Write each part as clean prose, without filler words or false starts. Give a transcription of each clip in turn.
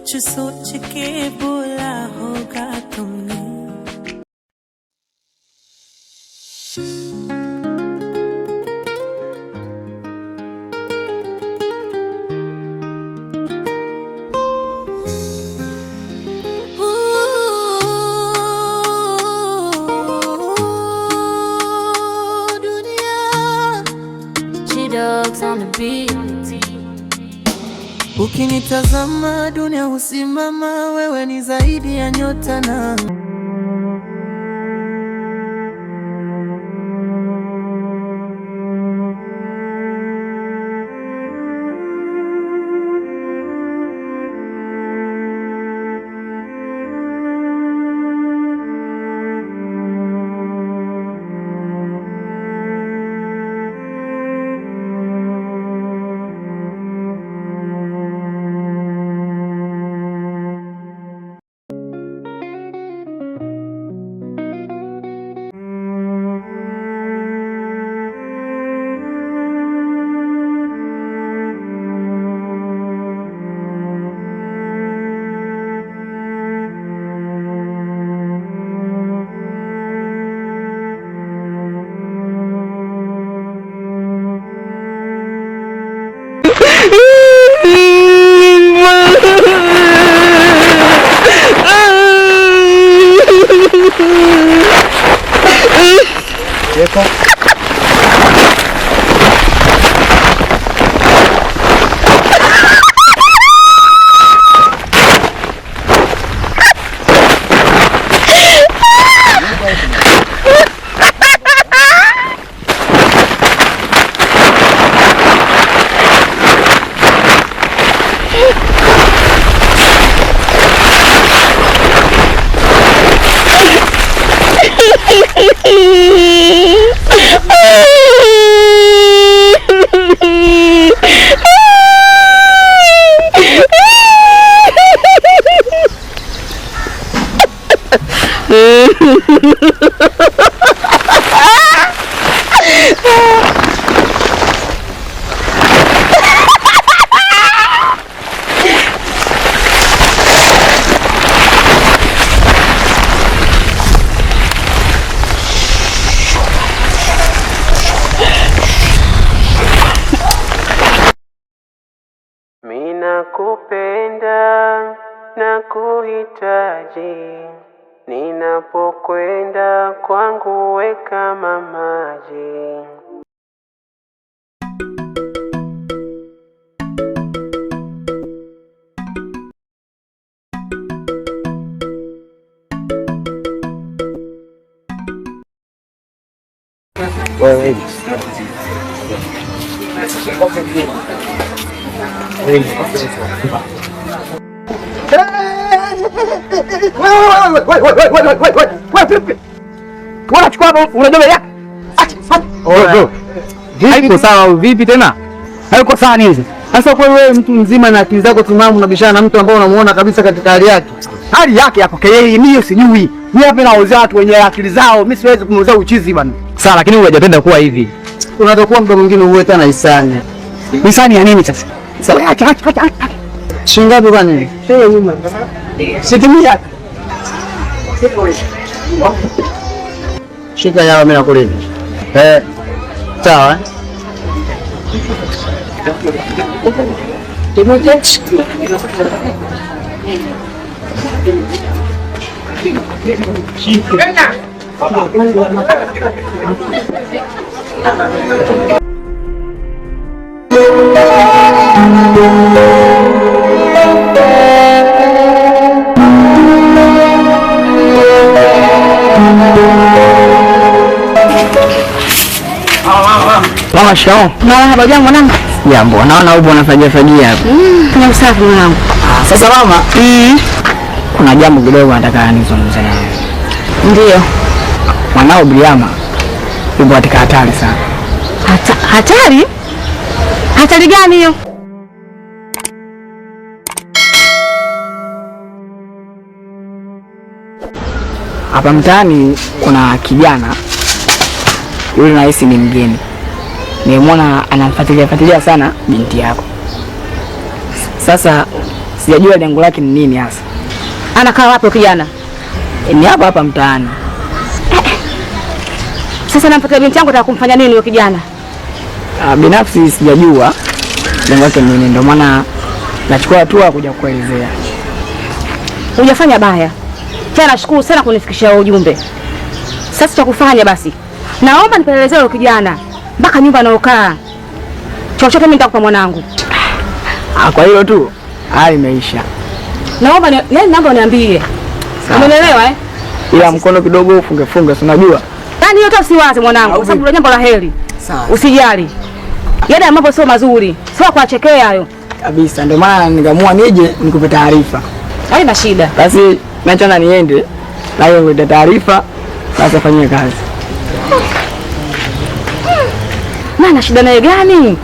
कुछ सोच के बोला होगा तुमने। Ooh, dunia. She dogs on the beat. Ukinitazama dunia husimama, wewe ni zaidi ya nyota na Mina kupenda na kuhitaji, ninapokwenda kwangu we kama maji. Haiko sawa vipi tena? Haiko sawa nini? Sasa kwa wewe mtu mzima na akili zako timamu unabishana na mtu ambao unamuona kabisa katika hali yake. Hali yake yako yeye mimi sijui. Mimi hapa naozea watu wenye akili zao, mimi siwezi kumuuzia uchizi bwana. Sawa, lakini hujapenda kuwa hivi. Unatakuwa mtu mwingine uwe tena hisani. Hisani ya nini sasa? Sawa, acha acha acha. Shilingi ngapi kwani? Situmia. Shika yao mimi nakulipa. Eh. Sawa eh? Mama, shikamoo. Marahaba, jambo mwanangu. Jambo, naona upo unafagia fagia hapa. Fanya usafi mwanangu. Sasa mama, kuna jambo kidogo nataka nizungumze nawe. Ndio. Mwanao Biliama yupo katika hatari sana. Hatari? Hatari gani hiyo? Hapa mtaani kuna kijana yule nahisi ni mgeni. Nimemwona anamfuatilia fuatilia sana binti yako. Sasa Sijajua lengo lake ni nini hasa. Anakaa wapi kijana? Ni hapa hapa mtaani. Sasa namfuata binti yangu, nataka kumfanya nini huyo kijana? Binafsi sijajua lengo lake ni nini, ndio maana nachukua hatua kuja kukuelezea. Hujafanya baya. Tena nashukuru sana kunifikishia ujumbe. Sasa cha kufanya basi, naomba nipelelezee huyo kijana mpaka nyumba anayokaa. Chochote mimi nitakupa mwanangu. Kwa hilo tu hali imeisha. Naomba yani naomba uniambie. Umeelewa eh? Ila mkono kidogo ufunge funge, si unajua? Yaani hiyo usiwaze mwanangu, kwa sababu jambo la heri. Sawa. Usijali. Yale mambo sio mazuri, sio kuachekea hayo. Kabisa, ndio maana nikaamua nije nikupe taarifa. Haina shida. Basi nachana niende na hiyo nikupe taarifa, basi afanyie kazi. Na na shida naye gani?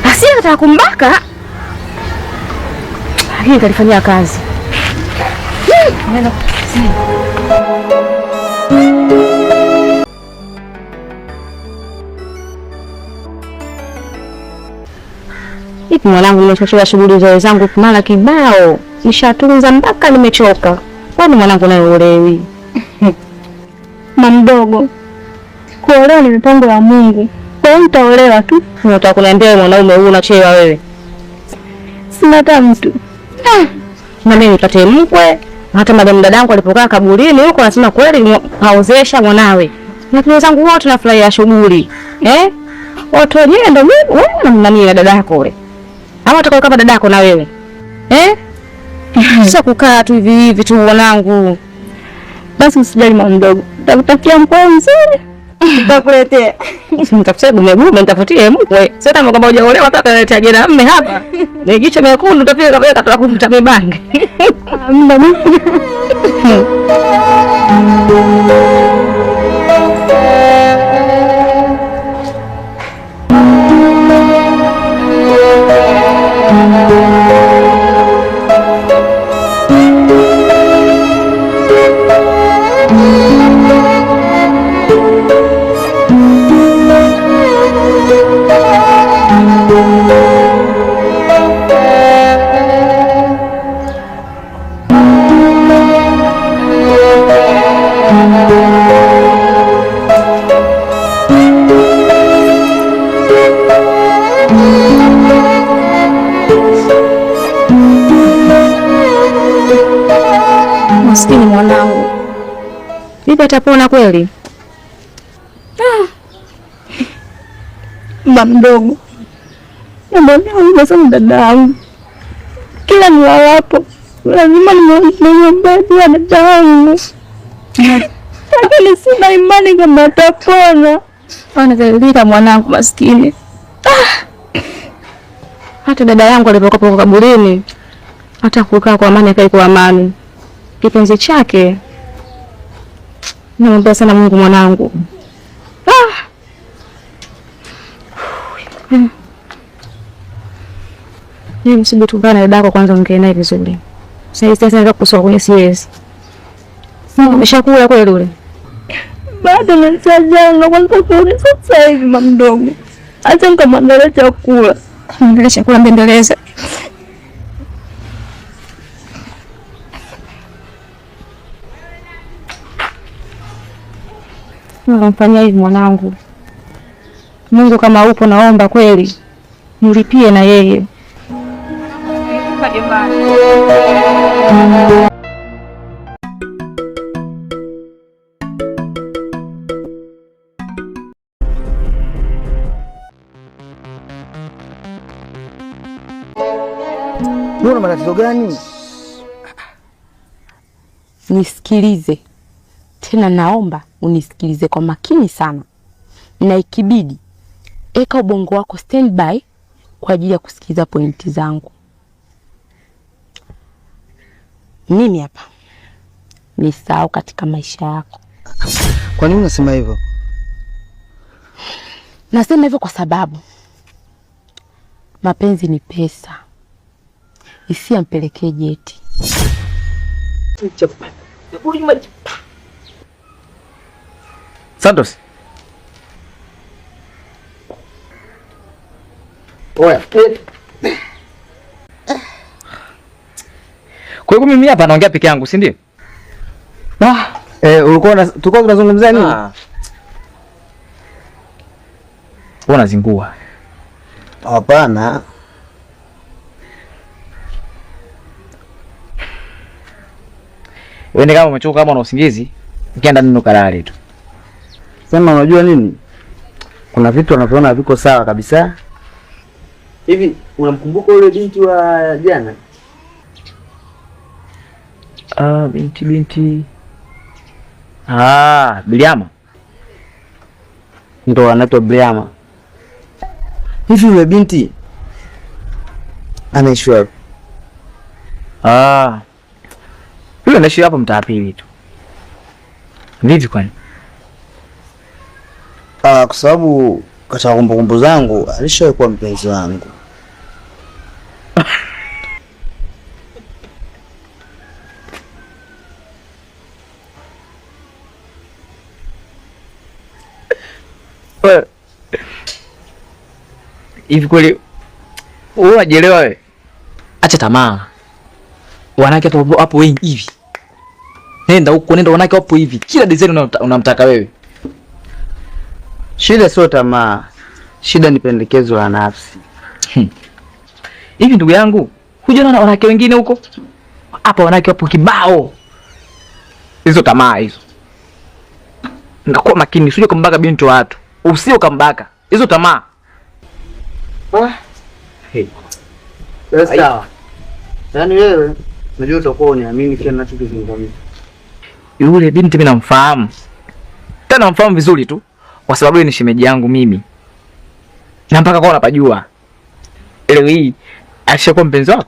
Asiye anataka kumbaka. Lakini nitalifanyia kazi. Nenda. Ipi mwanangu, nimechochewa shughuli za wenzangu mara kibao, nishatunza mpaka nimechoka. Kwani mwanangu naye uolewi? Mama mdogo, kuolewa ni mipango ya Mungu, kwa hiyo nitaolewa tu. Unataka kuniambia wewe mwanaume huu unachewa wewe? Sina hata mtu. Na mimi nipate mkwe. Hata madam dadangu alipokaa kaburini huko anasema kweli haozesha mwanawe. Na wenzangu wote tunafurahia shughuli. Eh? Watu wenyewe ndio mimi wewe na nani na dadako ule. Ama utakao kama dadako na wewe. Eh? Sasa kukaa tu hivi hivi tu mwanangu. Basi usijali mama mdogo, nitakutafutia mkwe mzuri. Nitakuletea. Nitafutie mume mume, nitafutie mkwe. Sasa kama kwamba hujaolewa hata utaletea jana mume hapa. Ni jicho mekundu utafika kama katoka kuvuta mibange. Amna mimi. Maskini mwanangu. Vipi atapona kweli? Mama mdogo, namwonea sana dadangu. Kila nilalapo lazima nimwombee dua dadangu, lakini sina imani kama atapona. Anadhalilika mwanangu maskini. Hata dada yangu alipokuwa kaburini, hata kukaa kwa amani akai kwa amani. Kipenzi chake namwombea sana Mungu mwanangu. Mimi msije na dadako kwanza ongee naye vizuri. Sasa naweza kusoma kwenye CS. Umeshakula kweli ule? Bado nasajanga kwanza kule sasa hivi mama mdogo. Acha nikamwandalia chakula. Mwandalia chakula mbendeleza. Unamfanyia hivi mwanangu. Mungu kama upo naomba kweli nilipie na yeye. Una matatizo gani? Nisikilize tena, naomba unisikilize kwa makini sana, na ikibidi eka ubongo wako standby kwa ajili ya kusikiliza pointi zangu. Mimi hapa nisahau katika maisha yako. Kwa nini unasema hivyo? Nasema hivyo kwa sababu mapenzi ni pesa, hisia mpelekee jeti. Santos. Oya. Kwa hiyo mimi hapa naongea peke yangu, si ndio? Ah, ulikuwa tulikuwa tunazungumzia nini? Wewe unazingua. Hapana. Wewe kama umechoka kama una usingizi, ukienda nini ukalale tu. Sema unajua nini? Kuna vitu wanavyoona haviko sawa kabisa. Hivi unamkumbuka yule binti wa jana? Ah, binti. Biliama. Ndo anaitwa Biliama. Hivi yule binti anaishi wapi? Yule anaishi hapo mtaa pili tu. Vipi kwani? Kwa sababu katika kumbukumbu zangu alishawahi kuwa mpenzi wangu. Hivi kweli wewe unajielewa wewe? Acha tamaa. Wanawake hapo wengi hivi. Nenda huko, nenda wanawake hapo hivi. Kila design unamtaka wewe. Shida sio tamaa. Shida ni pendekezo la nafsi. Hivi ndugu yangu, hujaona wanawake wengine huko? Hapa wanawake wapo kibao. Hizo tamaa hizo. Ngakuwa makini, usije kumbaka binti wa watu. Usio kambaka. Hizo tamaa. Hey. Sawa. Yaani wewe unajua utakuwa uniamini kile ninachokizungumza. Yule binti mimi namfahamu. Tena namfahamu vizuri tu kwa sababu yeye ni shemeji yangu mimi. Na mpaka kwa unapajua. Leo hii alishakuwa mpenzi wako.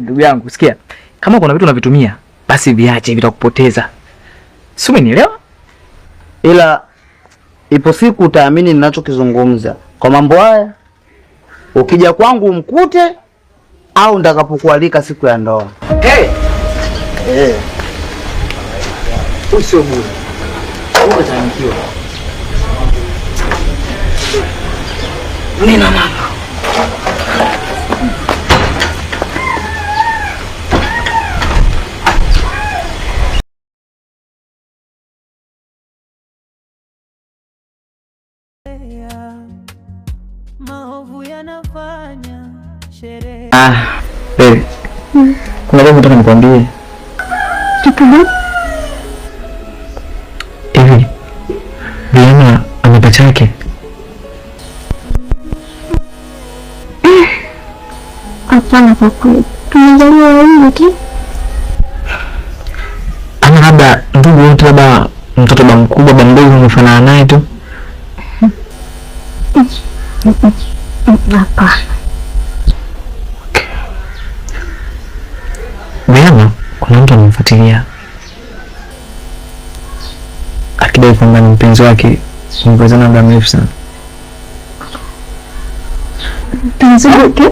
Ndugu yangu, sikia. Kama kuna vitu unavitumia, basi viache, vitakupoteza. Si umenielewa? Ila ipo siku utaamini ninachokizungumza. Kwa mambo haya ukija kwangu mkute au ndakapokualika siku ya ndoa. Hey. Usio bure. Utachangiwa. Nina mama. Maovu yanafanya sherehe. Baby. Kuna jambo nataka nikwambie. Kitu gani? Hivi Biliama ana pacha yake? Hapana kwa kweli. Tumezaliwa wawili tu. Ama labda ndugu wote, labda mtoto ba mkubwa ba mdogo umefanana naye tu. Hapana. Biliama kuna mtu anamfuatilia akidai kwamba ni mpenzi wake, mpenzi muda mrefu sana. Mpenzi wake?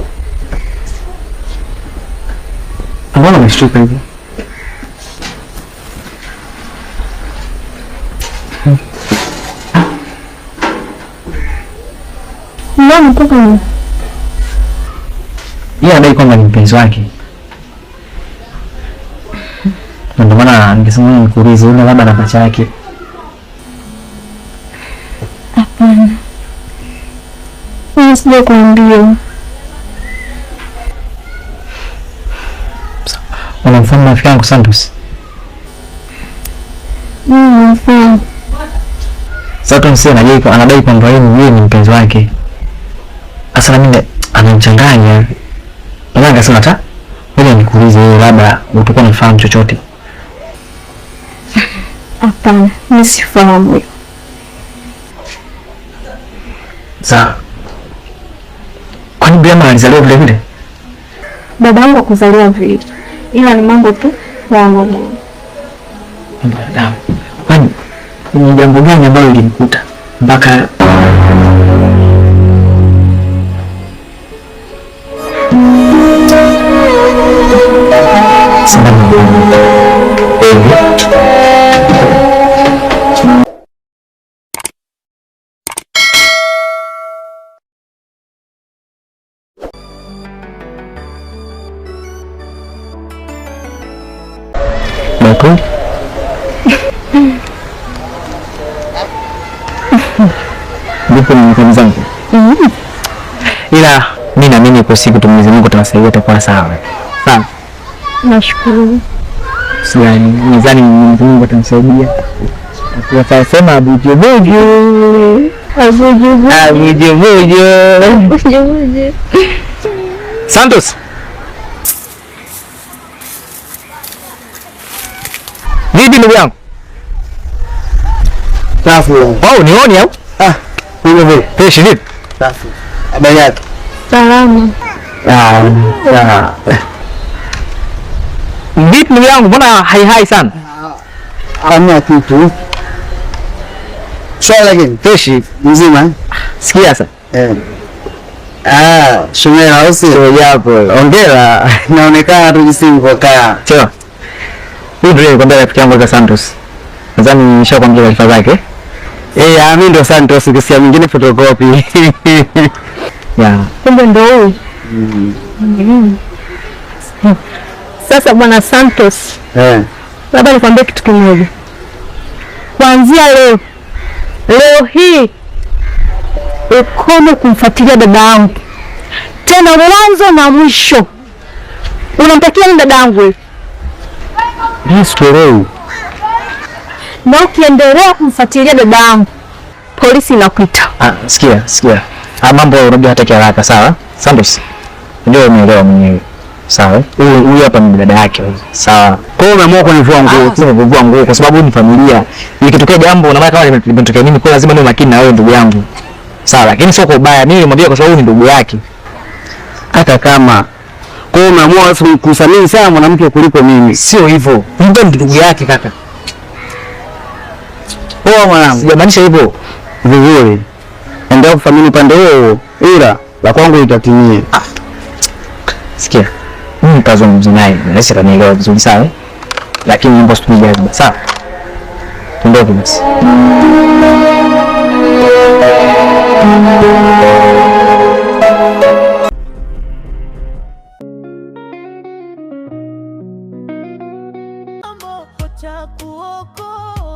Mbona umeshtuka hivi? Mbona mpaka ni? Yeye anadai kwamba ni mpenzi wake. Ndio maana ningesema nikuulize yule labda na pacha yake. Hapana. Mimi sija kuambia. Unamfahamu rafiki yangu Santos? Mimi namfahamu. Santos anadai kwamba yeye ni mpenzi wake. Sasa na mimi anamchanganya. Maana nikasema hata ngoja nikuulize wewe labda utakuwa unafahamu chochote. Hapana, mimi sifahamu. Sawa. Kwani Biliama alizaliwa vile vile? Babangu hakuzaliwa vile. Ila ni mambo tu wangu. Kwani ni jambo gani ambalo lilimkuta mpaka Kweli? Ndipo ni mzangu. Ila mimi naamini kwa siku tu Mwenyezi Mungu atawasaidia itakuwa sawa. Sawa. Nashukuru. Sijani, nidhani Mwenyezi Mungu atamsaidia. Watasema abujubuju. Abujubuju. Abujubuju. Abujubuju. Santos. Vipi ndugu yangu? Safi. Wao nioni au? Ah, wewe vipi? Fresh vipi? Safi. Habari yako? Salama. Ah. Vipi ndugu yangu, mbona hai hai sana? Hamna kitu. Swali lakini fresh mzima. Sikia sasa. Eh. Ah, shumera au sio? Japo. Hongera. Inaonekana tu jinsi ulivyokaa. Sio. Huyu ndio nilikwambia rafiki yangu kwa Santos. Nadhani nishakwambia taarifa zake. Eh, mimi ndio Santos, ukisikia mwingine photocopy. Yeah. Kumbe ndio huyu. Sasa bwana Santos. Eh. Labda nikwambie kitu kimoja. Kuanzia leo, leo hii ukome kumfuatilia dada yangu. Tena mwanzo na mwisho. Unamtakia nini dada yangu wewe? Mimi sikuelewi. Na ukiendelea kumfuatilia dada yangu, polisi inakuita. Ah, sikia, sikia. Ah, mambo unajua hataki haraka, sawa? Santos. Ndio umeelewa mwenyewe. Sawa. Huyu hapa ni dada yake. Sawa. Kwa hiyo umeamua kunivua nguo. Sio kuvua nguo kwa sababu ni familia. Ikitokea jambo na maana kama limetokea mimi, kwa lazima niwe makini na wewe ndugu yangu. Sawa, lakini sio kwa ubaya. Mimi nilimwambia kwa sababu ni ndugu yake. Hata kama kwa hiyo umeamua kumthamini sana mwanamke kuliko mimi. Sio hivyo. Mtu ni ndugu yake kaka. Poa mwanangu. Sijamaanisha hivyo. Vizuri. Endelea kuthamini upande huo, ila la kwangu litatimia. Ah. Sikia. Mimi nitazungumza naye. Naweza atanielewa vizuri sawa? Lakini naomba usitumie jazba. Sawa? Tuondoke basi. Cha kuokoa.